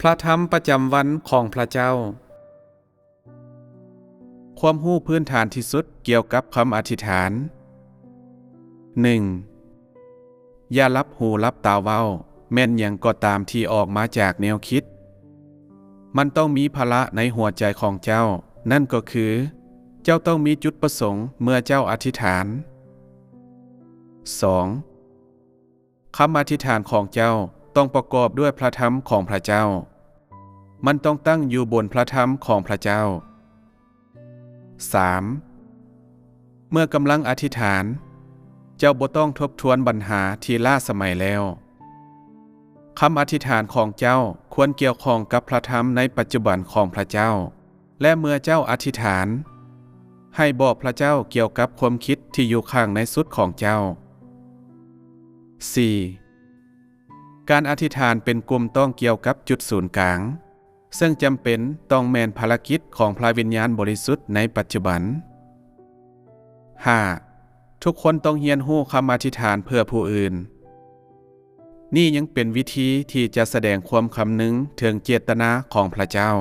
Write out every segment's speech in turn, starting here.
ພະທຳປະຈຳວັນຂອງພະເຈົ້າ. ຄວາມຮູ້ພື້ນຖານທີ່ສຸດກ່ຽວກັບຄຳອະທິຖານ. ໜຶ່ງ ຢ່າຫຼັບຫູຫຼັບຕາເວົ້າແມ່ນຫຍັງກໍຕາມທີ່ອອກມາຈາກແນວຄິດ. ມັນຕ້ອງມີພາລະໃນຫົວໃຈຂອງເຈົ້າ, ນັ້ນກໍຄື ເຈົ້າຕ້ອງມີຈຸດປະສົງເມື່ອເຈົ້າອະທິຖານ. ສອງ ຄຳອະທິຖານຂອງເຈົ້າຕ້ອງປະກອບດ້ວຍພະທຳຂອງພະເຈົ້າ. ມັນຕ້ອງຕັ້ງຢູ່ບົນພະທຳຂອງພະເຈົ້າ. ສາມ ເມື່ອກຳລັງອະທິຖານ, ເຈົ້າບໍ່ຕ້ອງທົບທວນບັນຫາທີ່ລ້າສະໄໝແລ້ວ. ຄຳອະທິຖານຂອງເຈົ້າຄວນກ່ຽວຂ້ອງກັບພະທຳໃນປັດຈຸບັນຂອງພະເຈົ້າ. ແລະ ເມື່ອເຈົ້າອະທິຖານ, ໃຫ້ບອກພະເຈົ້າກ່ຽວກັບຄວາມຄິດທີ່ຢູ່ຂ້າງໃນສຸດຂອງເຈົ້າ. ສີ່ ການອະທິຖານເປັນກຸ່ມຕ້ອງກ່ຽວກັບຈຸດສູນກາງ, ເຊິ່ງຈຳເປັນຕ້ອງແມ່ນພາລະກິດຂອງພະວິນຍານບໍລິສຸດໃນປັດຈຸບັນ. ຫ້າ ທຸກຄົນຕ້ອງຮຽນຮູ້ຄຳອະທິຖານເພື່ອຜູ້ອື່ນ. ນີ້ຍັງເປັນວິທີທີ່ຈະສະແດງຄວາມຄຳນຶງເຖິງເຈດຕະນາຂອງພະເຈົ້າ.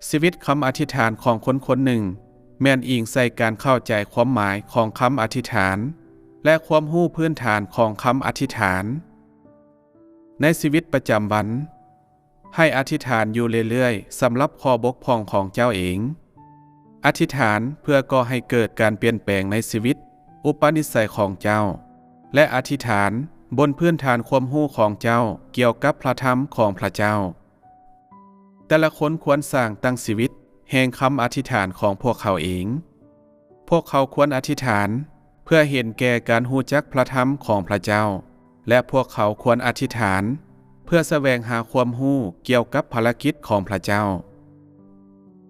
ຊີວິດຄຳອະທິຖານຂອງຄົນຄົນໜຶ່ງ ແມ່ນອີງໃສ່ການເຂົ້າໃຈຄວາມໝາຍຂອງຄຳອະທິຖານ ແລະ ຄວາມຮູ້ພື້ນຖານຂອງຄຳອະທິຖານ. ໃນຊີວິດປະຈຳວັນ, ໃຫ້ອະທິຖານຢູ່ເລື້ອຍໆສຳລັບຂໍ້ບົກຜ່ອງຂອງເຈົ້າເອງ. ອະທິຖານເພື່ອກໍ່ໃຫ້ເກີດການປ່ຽນແປງໃນຊີວິດ, ອຸປະນິໄສຂອງເຈົ້າ ແລະ ອະທິຖານບົນພື້ນຖານຄວາມຮູ້ຂອງເຈົ້າກ່ຽວກັບພະທຳຂອງພະເຈົ້າ. ແຕ່ລະຄົນຄວນສ້າງຕັ້ງຊີວິດແຫ່ງຄຳອະທິຖານຂອງພວກເຂົາເອງ. ພວກເຂົາຄວນອະທິຖານເພື່ອເຫັນແກ່ການຮູ້ຈັກພະທຳຂອງພະເຈົ້າ ແລະ ພວກເຂົາຄວນອະທິຖານເພື່ອສະແຫວງຫາຄວາມຮູ້ກ່ຽວກັບພາລະກິດຂອງພະເຈົ້າ.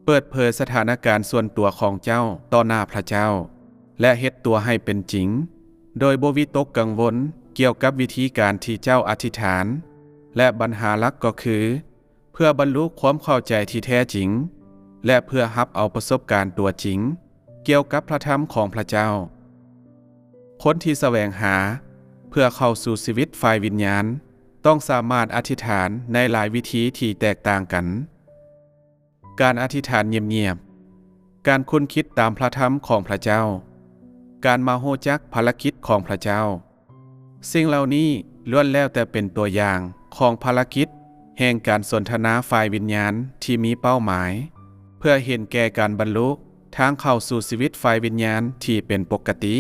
ເປີດເຜີຍສະຖານະການສ່ວນຕົວຂອງເຈົ້າຕໍ່ໜ້າພະເຈົ້າ ແລະ ເຮັດຕົວໃຫ້ເປັນຈິງ ໂດຍບໍ່ວິຕົກກັງວົນກ່ຽວກັບວິທີການທີ່ເຈົ້າອະທິຖານ ແລະ ບັນຫາຫຼັກກໍຄື ເພື່ອບັນລຸຄວາມເຂົ້າໃຈທີ່ແທ້ຈິງ ແລະ ເພື່ອຮັບເອົາປະສົບການຕົວຈິງກ່ຽວກັບພະທຳຂອງພະເຈົ້າ. ຄົນທີ່ສະແຫວງຫາເພື່ອເຂົ້າສູ່ຊີວິດຝ່າຍວິນຍານ ຕ້ອງສາມາດອະທິຖານໃນຫຼາຍວິທີທີ່ແຕກຕ່າງກັນ. ການອະທິຖານງຽບໆ, ການຄົ້ນຄິດຕາມພະທຳຂອງພະເຈົ້າ, ການມາຮູ້ຈັກພາລະກິດຂອງພະເຈົ້າ, ສິ່ງເຫຼົ່ານີ້ລ້ວນແລ້ວແຕ່ເປັນຕົວຢ່າງຂອງພາລະກິດແຫ່ງການສົນທະນາຝ່າຍວິນຍານທີ່ມີເປົ້າໝາຍ ເພື່ອເຫັນແກ່ການບັນລຸທາງເຂົ້າສູ່ຊີວິດຝ່າຍວິນຍານທີ່ເປັນປົກກະຕິ,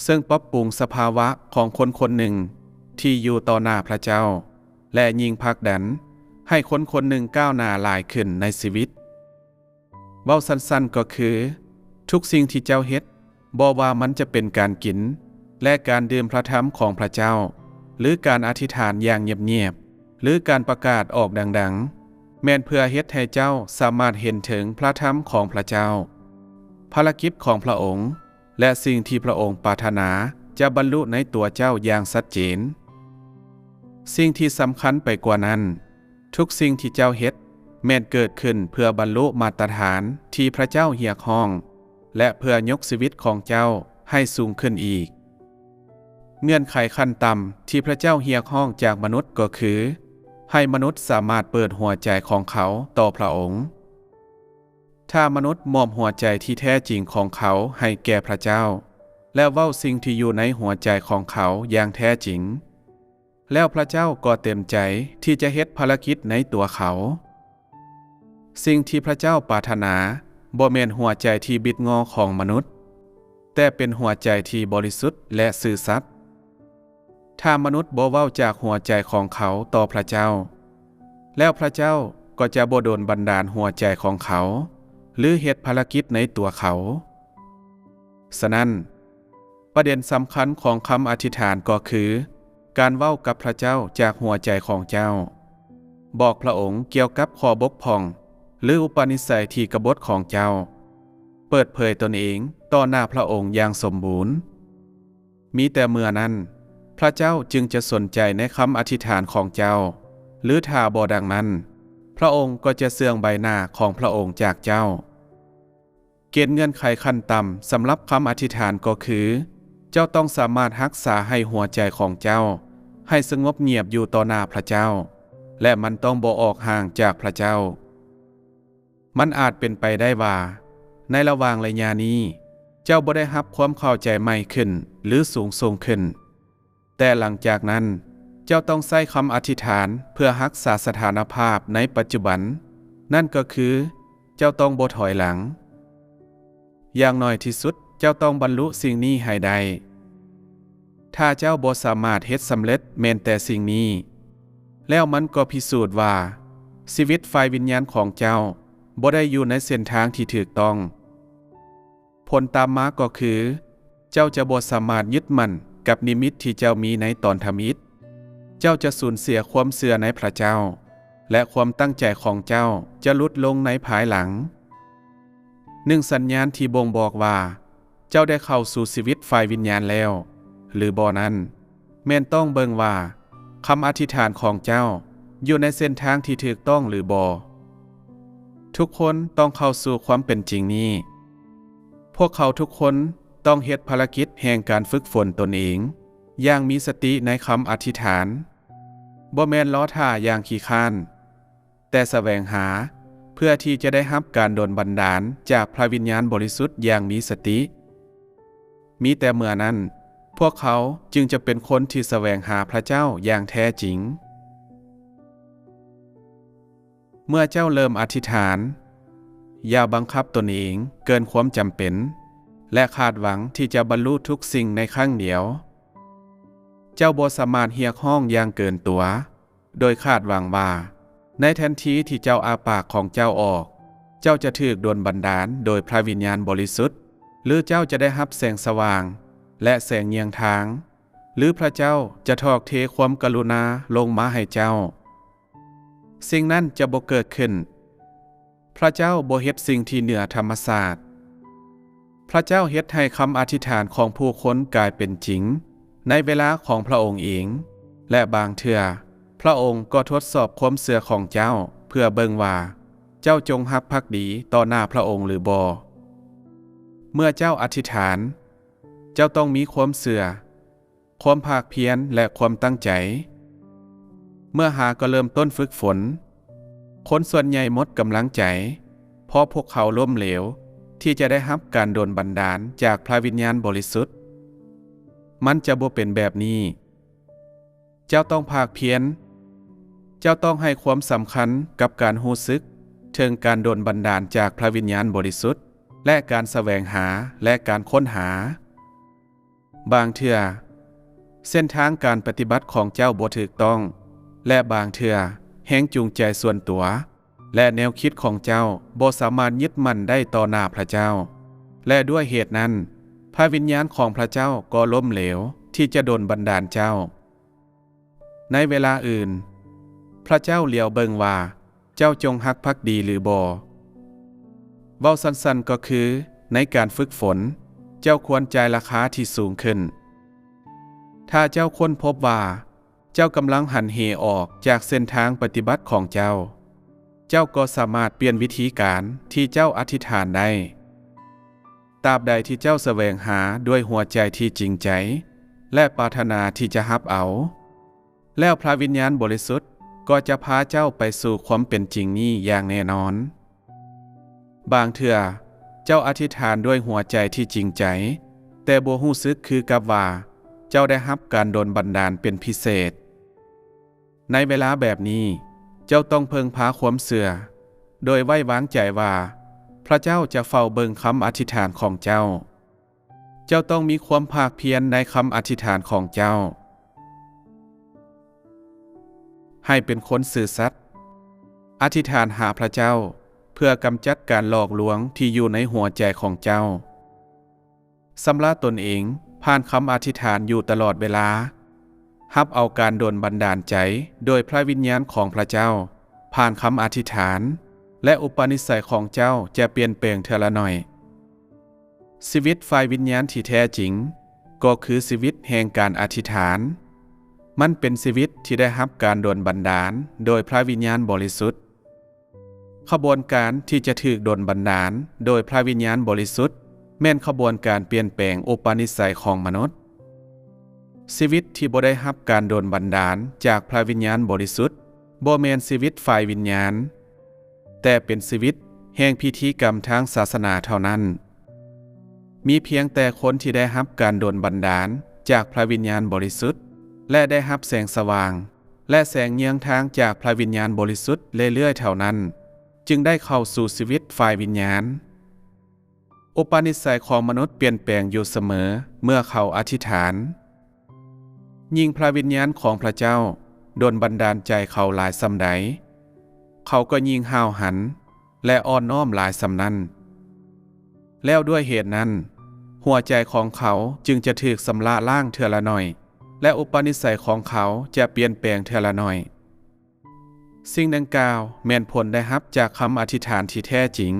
ເຊິ່ງປັບປຸງສະພາວະຂອງຄົນຄົນໜຶ່ງທີ່ຢູ່ຕໍ່ໜ້າພະເຈົ້າ ແລະ ຍິ່ງຜັກດັນໃຫ້ຄົນຄົນໜຶ່ງກ້າວໜ້າຫຼາຍຂຶ້ນໃນຊີວິດ. ເວົ້າສັ້ນໆກໍຄື ທຸກສິ່ງທີ່ເຈົ້າເຮັດ, ບໍ່ວ່າມັນຈະເປັນການກິນ ແລະ ການດື່ມພະທຳຂອງພະເຈົ້າ, ຫຼື ການອະທິຖານຢ່າງງຽບໆ, ຫຼື ການປະກາດອອກດັງໆ, ແມ່ນເພື່ອເຮັດໃຫ້ເຈົ້າສາມາດເຫັນເຖິງພະທຳຂອງພະເຈົ້າ, ພາລະກິດຂອງພະອົງ ແລະ ສິ່ງທີ່ພະອົງປາດຖະໜາຈະບັນລຸໃນຕົວເຈົ້າຢ່າງຊັດເຈນ. ສິ່ງທີ່ສຳຄັນໄປກວ່ານັ້ນ, ທຸກສິ່ງທີ່ເຈົ້າເຮັດແມ່ນເກີດຂຶ້ນເພື່ອບັນລຸມາດຕະຖານທີ່ພະເຈົ້າຮຽກຮ້ອງ ແລະ ເພື່ອຍົກຊີວິດຂອງເຈົ້າໃຫ້ສູງຂຶ້ນອີກ. ເງື່ອນໄຂຂັ້ນຕ່ຳທີ່ພະເຈົ້າຮຽກຮ້ອງຈາກມະນຸດກໍຄື ໃຫ້ມະນຸດສາມາດເປີດຫົວໃຈຂອງເຂົາຕໍ່ພະອົງ. ຖ້າມະນຸດມອບຫົວໃຈທີ່ແທ້ຈິງຂອງເຂົາໃຫ້ແກ່ພະເຈົ້າ ແລະ ເວົ້າສິ່ງທີ່ຢູ່ໃນຫົວໃຈຂອງເຂົາຢ່າງແທ້ຈິງ, ແລ້ວພະເຈົ້າກໍເຕັມໃຈທີ່ຈະເຮັດພາລະກິດໃນຕົວເຂົາ. ສິ່ງທີ່ພະເຈົ້າປາດຖະໜາບໍ່ແມ່ນຫົວໃຈທີ່ບິດງໍຂອງມະນຸດ, ແຕ່ເປັນຫົວໃຈທີ່ບໍລິສຸດ ແລະ ຊື່ສັດ. ຖ້າມະນຸດບໍ່ເວົ້າຈາກຫົວໃຈຂອງເຂົາຕໍ່ພະເຈົ້າ, ແລ້ວພະເຈົ້າກໍຈະບໍ່ດົນບັນດານຫົວໃຈຂອງເຂົາ ຫຼື ເຮັດພາລະກິດໃນຕົວເຂົາ. ສະນັ້ນ, ປະເດັນສຳຄັນຂອງຄຳອະທິຖານກໍຄື ການເວົ້າກັບພະເຈົ້າຈາກຫົວໃຈຂອງເຈົ້າ. ບອກພະອົງກ່ຽວກັບຂໍ້ບົກຜ່ອງ ຫຼື ອຸປະນິໄສທີ່ກະບົດຂອງເຈົ້າ. ເປີດເຜີຍຕົນເອງຕໍ່ໜ້າພະອົງຢ່າງສົມບູນ. ມີແຕ່ເມື່ອນັ້ນ, ພະເຈົ້າຈຶ່ງຈະສົນໃຈໃນຄຳອະທິຖານຂອງເຈົ້າ, ຫຼື ຖ້າບໍ່ດັ່ງນັ້ນ, ພະອົງກໍຈະເຊື່ອງໃບໜ້າຂອງພະອົງຈາກເຈົ້າ. ເກນເງື່ອນໄຂຂັ້ນຕ່ຳສຳລັບຄຳອະທິຖານກໍຄື ເຈົ້າຕ້ອງສາມາດຮັກສາໃຫ້ຫົວໃຈຂອງເຈົ້າ ໃຫ້ສະຫງົບງຽບຢູ່ຕໍ່ໜ້າພຣະເຈົ້າ ແລະ ມັນຕ້ອງບໍ່ອອກຫ່າງຈາກພຣະເຈົ້າ. ມັນອາດເປັນໄປໄດ້ວ່າ ໃນລະຫວ່າງໄລຍະນີ້ ເຈົ້າບໍ່ໄດ້ຮັບຄວາມເຂົ້າໃຈໃໝ່ຂຶ້ນ ຫຼື ສູງສົ່ງຂຶ້ນ, ແຕ່ຫຼັງຈາກນັ້ນ ເຈົ້າຕ້ອງໃຊ້ຄຳອະທິຖານເພື່ອຮັກສາສະຖານະພາບໃນປັດຈຸບັນ, ນັ້ນກໍຄື ເຈົ້າຕ້ອງບໍ່ຖອຍຫຼັງ. ຢ່າງໜ້ອຍທີ່ສຸດເຈົ້າຕ້ອງບັນລຸສິ່ງນີ້ໃຫ້ໄດ້. ຖ້າເຈົ້າບໍ່ສາມາດເຮັດສຳເລັດແມ່ນແຕ່ສິ່ງນີ້, ແລ້ວມັນກໍພິສູດວ່າຊີວິດຝ່າຍວິນຍານຂອງເຈົ້າບໍ່ໄດ້ຢູ່ໃນເສັ້ນທາງທີ່ຖືກຕ້ອງ. ຜົນຕາມມາກໍຄື ເຈົ້າຈະບໍ່ສາມາດຍຶດໝັ້ນກັບນິມິດທີ່ເຈົ້າມີໃນຕອນທຳອິດ. ເຈົ້າຈະສູນເສຍຄວາມເຊື່ອໃນພຣະເຈົ້າ ແລະ ຄວາມຕັ້ງໃຈຂອງເຈົ້າຈະຫຼຸດລົງໃນພາຍຫຼັງ. ໜຶ່ງສັນຍານທີ່ບົ່ງບອກວ່າເຈົ້າໄດ້ເຂົ້າສູ່ຊີວິດຝ່າຍວິນຍານແລ້ວ ຫຼື ບໍ່ນັ້ນ ແມ່ນຕ້ອງເບິ່ງວ່າຄຳອະທິຖານຂອງເຈົ້າຢູ່ໃນເສັ້ນທາງທີ່ຖືກຕ້ອງ ຫຼື ບໍ່. ທຸກຄົນຕ້ອງເຂົ້າສູ່ຄວາມເປັນຈິງນີ້. ພວກເຂົາທຸກຄົນຕ້ອງເຮັດພາລະກິດແຫ່ງການຝຶກຝົນຕົນເອງຢ່າງມີສະຕິໃນຄຳອະທິຖານ, ບໍ່ແມ່ນລໍຖ້າຢ່າງຂີ້ຄ້ານ, ແຕ່ສະແຫວງຫາເພື່ອທີ່ຈະໄດ້ຮັບການດົນບັນດານຈາກພຣະວິນຍານບໍລິສຸດຢ່າງມີສະຕິ. ມີແຕ່ເມື່ອນັ້ນ ພວກເຂົາຈຶ່ງຈະເປັນຄົນທີ່ສະແຫວງຫາພຣະເຈົ້າຢ່າງແທ້ຈິງ. ເມື່ອເຈົ້າເລີ່ມອະທິຖານ, ຢ່າບັງຄັບຕົນເອງເກີນຄວາມຈຳເປັນ ແລະ ຄາດຫວັງທີ່ຈະບັນລຸທຸກສິ່ງໃນຄັ້ງດຽວ. ເຈົ້າບໍ່ສາມາດຮຽກຮ້ອງຢ່າງເກີນຕົວ ໂດຍຄາດຫວັງວ່າໃນທັນທີທີ່ເຈົ້າອ້າປາກຂອງເຈົ້າອອກ, ເຈົ້າຈະຖືກດົນບັນດານໂດຍພຣະວິນຍານບໍລິສຸດ, ຫຼື ເຈົ້າຈະໄດ້ຮັບແສງສະຫວ່າງ ແລະ ແສງຍ່ຽງທາງ, ຫຼື ພຣະເຈົ້າຈະຖອກເທຄວາມກະລຸນາລົງມາໃຫ້ເຈົ້າ. ສິ່ງນັ້ນຈະບໍ່ເກີດຂຶ້ນ. ພຣະເຈົ້າບໍ່ເຮັດສິ່ງທີ່ເໜືອທຳມະຊາດ. ພຣະເຈົ້າເຮັດໃຫ້ຄຳອະທິຖານຂອງຜູ້ຄົນກາຍເປັນຈິງໃນເວລາຂອງພຣະອົງເອງ, ແລະ ບາງເທື່ອພຣະອົງກໍທົດສອບຄວາມເຊື່ອຂອງເຈົ້າເພື່ອເບິ່ງວ່າເຈົ້າຈົງຮັກພັກດີຕໍ່ໜ້າພຣະອົງ ຫຼື ບໍ່. ເມື່ອເຈົ້າອະທິຖານ, ເຈົ້າຕ້ອງມີຄວາມເຊື່ອ, ຄວາມພາກພຽນ ແລະ ຄວາມຕັ້ງໃຈ. ເມື່ອຫາກໍເລີ່ມຕົ້ນຝຶກຝົນ, ຄົນສ່ວນໃຫຍ່ໝົດກຳລັງໃຈ ເພາະພວກເຂົາລົ້ມເຫຼວທີ່ຈະໄດ້ຮັບການດົນບັນດານຈາກພຣະວິນຍານບໍລິສຸດ. ມັນຈະບໍ່ເປັນແບບນີ້. ເຈົ້າຕ້ອງພາກພຽນ. ເຈົ້າຕ້ອງໃຫ້ຄວາມສຳຄັນກັບການຮູ້ສຶກເຖິງການດົນບັນດານຈາກພຣະວິນຍານບໍລິສຸດ ແລະ ການສະແຫວງຫາ ແລະ ການຄົ້ນຫາ. ບາງເທື່ອເສັ້ນທາງການປະຕິບັດຂອງເຈົ້າບໍ່ຖືກຕ້ອງ ແລະ ບາງເທື່ອແຮງຈູງໃຈສ່ວນຕົວ ແລະ ແນວຄິດຂອງເຈົ້າບໍ່ສາມາດຍຶດໝັ້ນໄດ້ຕໍ່ໜ້າພຣະເຈົ້າ, ແລະ ດ້ວຍເຫດນັ້ນ ພຣະວິນຍານຂອງພຣະເຈົ້າກໍລົ້ມເຫຼວທີ່ຈະດົນບັນດານເຈົ້າ. ໃນເວລາອື່ນ, ພຣະເຈົ້າຫຼຽວເບິ່ງວ່າເຈົ້າຈົງຮັກພັກດີ ຫຼື ບໍ່. ເວົ້າສັ້ນໆກໍຄື ໃນການຝຶກຝົນ, ເຈົ້າຄວນຈ່າຍລາຄາທີ່ສູງຂຶ້ນ. ຖ້າເຈົ້າຄົ້ນພົບວ່າເຈົ້າກຳລັງຫັນເຫອອກຈາກເສັ້ນທາງປະຕິບັດຂອງເຈົ້າ, ເຈົ້າກໍສາມາດປ່ຽນວິທີການທີ່ເຈົ້າອະທິຖານໄດ້. ຕາບໃດທີ່ເຈົ້າສະແຫວງຫາດ້ວຍຫົວໃຈທີ່ຈິງໃຈ ແລະ ປາດຖະໜາທີ່ຈະຮັບເອົາ, ແລ້ວພຣະວິນຍານບໍລິສຸດກໍຈະພາເຈົ້າໄປສູ່ຄວາມເປັນຈິງນີ້ຢ່າງແນ່ນອນ. ບາງເທື່ອເຈົ້າອະທິຖານດ້ວຍຫົວໃຈທີ່ຈິງໃຈ, ແຕ່ບໍ່ຮູ້ສຶກຄືກັບວ່າເຈົ້າໄດ້ຮັບການດົນບັນດານເປັນພິເສດ. ໃນເວລາແບບນີ້, ເຈົ້າຕ້ອງເພິ່ງພາຄວາມເຊື່ອ, ໂດຍໄວ້ວາງໃຈວ່າພຣະເຈົ້າຈະເຝົ້າເບິ່ງຄຳອະທິຖານຂອງເຈົ້າ. ເຈົ້າຕ້ອງມີຄວາມພາກພຽນໃນຄຳອະທິຖານຂອງເຈົ້າ. ໃຫ້ເປັນຄົນຊື່ສັດ. ອະທິຖານຫາພຣະເຈົ້າເພື່ອກຳຈັດການຫຼອກລວງທີ່ຢູ່ໃນຫົວໃຈຂອງເຈົ້າ. ຊຳລະຕົນເອງຜ່ານຄຳອະທິຖານຢູ່ຕະຫຼອດເວລາ. ຮັບເອົາການດົນບັນດານໃຈໂດຍພຣະວິນຍານຂອງພຣະເຈົ້າຜ່ານຄຳອະທິຖານ, ແລະ ອຸປະນິໄສຂອງເຈົ້າຈະປ່ຽນແປງເທື່ອລະໜ້ອຍ. ຊີວິດຝ່າຍວິນຍານທີ່ແທ້ຈິງກໍຄືຊີວິດແຫ່ງການອະທິຖານ. ມັນເປັນຊີວິດທີ່ໄດ້ຮັບການດົນບັນດານໂດຍພຣະວິນຍານບໍລິສຸດ. ຂະບວນການທີ່ຈະຖືກດົນບັນດານໂດຍພຣະວິນຍານບໍລິສຸດ ແມ່ນຂະບວນການປ່ຽນແປງອຸປະນິໄສຂອງມະນຸດ. ຊີວິດທີ່ບໍ່ໄດ້ຮັບການດົນບັນດານຈາກພະວິນຍານບໍລິສຸດ ບໍ່ແມ່ນຊີວິດຝ່າຍວິນຍານ, ແຕ່ເປັນຊີວິດແຫ່ງພິທີກຳທາງສາສະໜາເທົ່ານັ້ນ. ມີພຽງແຕ່ຄົນທີ່ໄດ້ຮັບການດົນບັນດານຈາກພະວິນຍານບໍລິສຸດ ແລະ ໄດ້ຮັບແສງສະຫວ່າງ ແລະ ແສງເຍືອງທາງຈາກພະວິນຍານບໍລິສຸດເລື້ອຍໆເທົ່ານັ້ນ ຈຶ່ງໄດ້ເຂົ້າສູ່ຊີວິດຝ່າຍວິນຍານ. ອຸປະນິໄສຂອງມະນຸດປ່ຽນແປງຢູ່ສະເໝີເມື່ອເຂົາອະທິຖານ. ຍິ່ງພະວິນຍານຂອງພະເຈົ້າດົນບັນດານໃຈເຂົາຫຼາຍສ່ຳໃດ, ເຂົາກໍຍິ່ງຫ້າວຫັນ ແລະ ອ່ອນນ້ອມຫຼາຍສ່ຳນັ້ນ. ແລ້ວດ້ວຍເຫດນັ້ນ, ຫົວໃຈຂອງເຂົາຈຶ່ງຈະຖືກຊຳລະລ້າງເທື່ອລະໜ້ອຍ, ແລະ ອຸປະນິໄສຂອງເຂົາຈະປ່ຽນແປງເທື່ອລະໜ້ອຍ. ສິ່ງດັ່ງກ່າວແມ່ນຜົນໄດ້ຮັບຈາກຄຳອະທິຖານທີ່ແທ້ຈິງ.